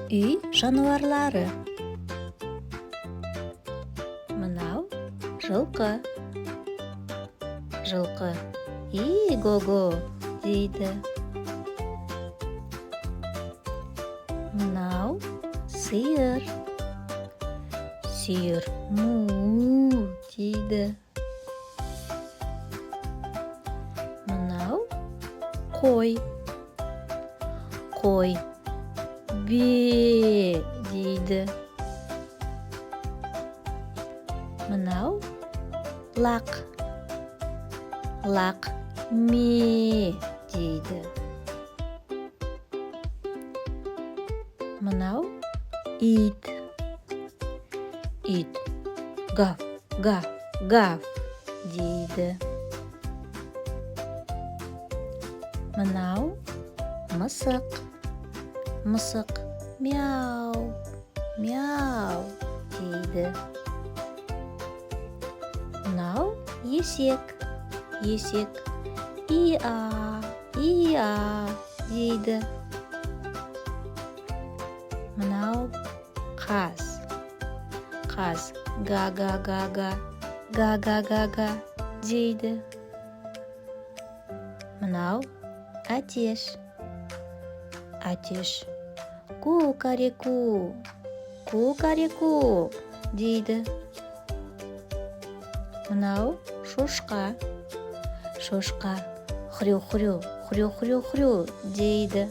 Үй жануарлары. Мынау жылқы. Жылқы и-го-го дейді. Мынау сиыр. Сиыр му дейді. Мынау қой. Қой бе дейді. Мынау лақ. Лақ ме дейді. Мынау ит. Ит гав, гав, гав дейді. Мынау мысық. Мысық мяу, мяу дейді. Мынау есек. Есек иа, иа дейді. Мынау қаз. Қаз га га га га, га га га га дейді. Мынау әтеш. Әтеш кукареку, кукареку дейді. Мынау шошқа. Шошқа хрю хрю, хрю хрю хрю дейді.